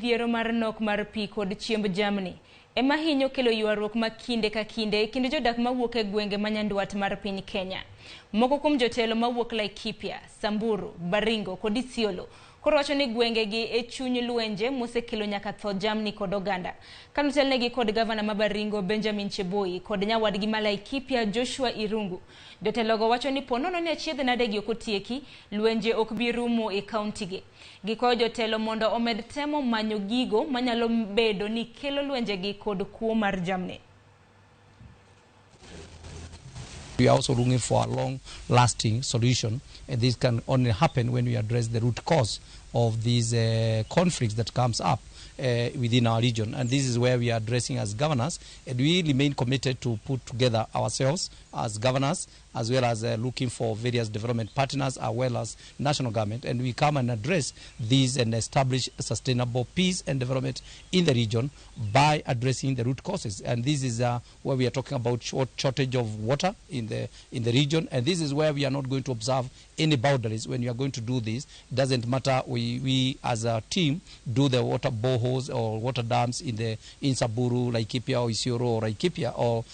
Midhiero mar nok mar pi kod chiemb jamni ema hinyo kelo ywaruok ma kinde ka kinde e kind jodak mawuok e gwenge ma nyandwat mar piny Kenya. Moko kuom jotelo mawuok Laikipia, Samburu, Baringo kod Isiolo koro wacho ni gwengegi e chuny lwenje mosekelo nyaka tho jamni kod oganda. Kanotelnegi kod gavana ma Baringo Benjamin Cheboi kod nyawadgi ma Laikipia Joshua Irungu. Jotelogo wacho ni ponono ni achiedh nadegi ok otieki, lwenje ok bi rumo e kauntigi. Gikwayo jotelo mondo omed temo manyo gigo manyalo bedo ni kelo lwenjegi kod kuo mar jamni. We are also looking for a long-lasting solution, and this can only happen when we address the root cause of these conflicts that comes up within our region. And this is where we are addressing as governors, and we remain committed to put together ourselves as governors, as well as looking for various development partners, as well as national government, and we come and address these and establish sustainable peace and development in the region by addressing the root causes. And this is where we are talking about shortage of water in the region, and this is where we are not going to observe any boundaries when you are going to do this. It doesn't matter, we as a team do the water boreholes or water dams in Samburu, Laikipia or Isiolo or Laikipia or